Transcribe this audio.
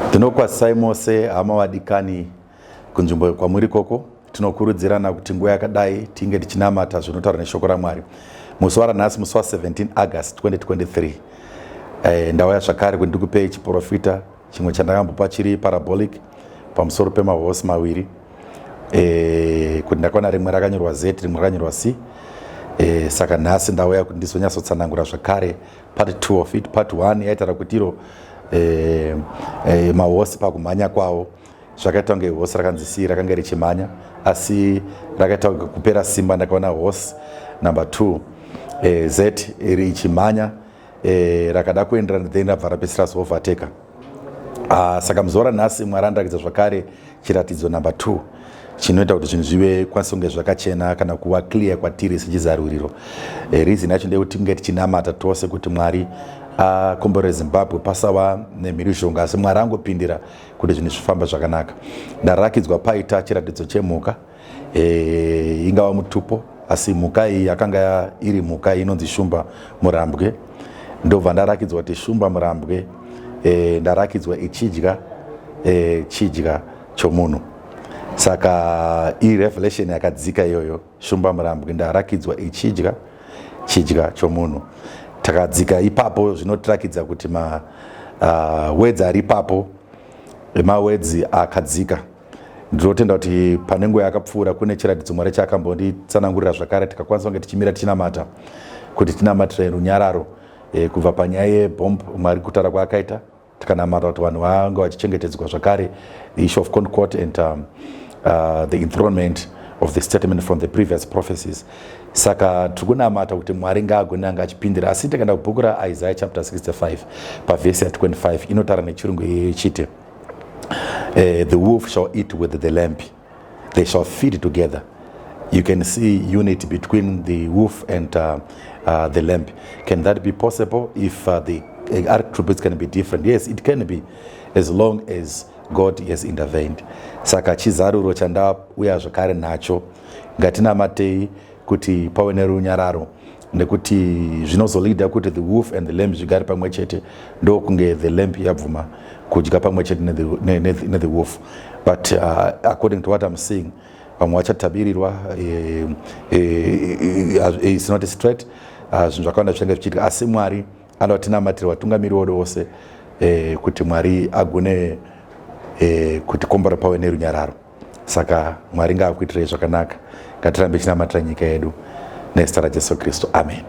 Ndinokwazisai mose hama vadikani kunzvimbo kwamuri koko. Tinokurudzirana kuti nguva yakadai tinge tichinamata zvinotaura neshoko raMwari. Musi waranhasi, musi wa17 August 2023, ndauya zvakare kuti ndikupei chiprofita chimwe chandakambopa chiri parabolic pamusoro pemahosi maviri, kuti ndakaona rimwe rakanyorwa Z, rimwe rakanyorwa C. Saka nhasi ndauya kuti ndizonyatsotsanangura zvakare part 2 of it. Part 1 yaitaura kuti iro mahosi pakumhanya kwavo zvakaita kunge hosi rakanzi C rakanga richimhanya, asi rakaita kunge kupera simba. Ndakaona hosi number 2, Z, richimhanya, rakada kuenderana, then rabva rapedzisira zoovertaka. Saka muzuva ranhasi Mwari andirakidza zvakare chiratidzo number 2 chinoita kuti zvinhu zvive kwanisa kunge zvakachena kana kuva clear kwatiri sechizaruriro. Reason yacho ndeyekuti tinge tichinamata tose kuti Mwari akomborere Zimbabwe, pasava nemhirizhonga, asi Mwari angopindira kuti zvinhu zvifambe zvakanaka. Ndarakidzwa paita chiratidzo chemhuka, ingava mutupo, asi mhuka iyi yakanga iri mhuka inonzi shumba murambwe. Ndobva ndarakidzwa kuti shumba murambwe, ndarakidzwa ichidya chidya chomunhu. Saka irevelation yakadzika iyoyo. Shumba murambwe ndarakidzwa ichidya chidya chomunhu. Takadzika ipapo, zvinotirakidza kuti ma words ari ipapo mawords akadzika. Ndinotenda kuti pane nguva yakapfuura kune chiratidzo Mwari chaakambonditsanangurira zvakare, tikakwanisa kunge tichimira tichinamata kuti tinamatire runyararo, kubva panyaya yebomb. Mwari kutaura kwaakaita, tikanamata kuti vanhu vange vachichengetedzwa zvakare, the issue of Concord and the enthronement of the statement from the previous prophecies. Saka tiri kunamata kuti Mwari ngaagone anga achipindira. Asi tikaenda kubhuku raIsaiah chapter 65 pavhesi ya25, inotaura nechirungu ichiti, "The wolf shall eat with the lamb, they shall feed together." You can see unity between the wolf and the lamb. Can that be possible if the attributes can be different? Yes, it can be, as long as God has intervened. Saka chizaruro chandauya zvakare nacho, ngatinamatei kuti pave nerunyararo, nekuti zvinozoleada kuti the wolf and the lamb zvigare pamwe chete, ndokunge the lamb yabvuma kudya pamwe chete nethe wolf. But according to what I'm seeing, vamwe vachatabirirwa. It's not straight. Zvinhu zvakawanda zvichange zvichiitika, asi Mwari anoda tinamatira vatungamiri vodu vose, kuti Mwari agone kuti kombora pave nerunyararo. Saka Mwari ngaakuitirei zvakanaka. Ngatirambe chinamatira nyika yedu nezita raJesu Kristu. Amen.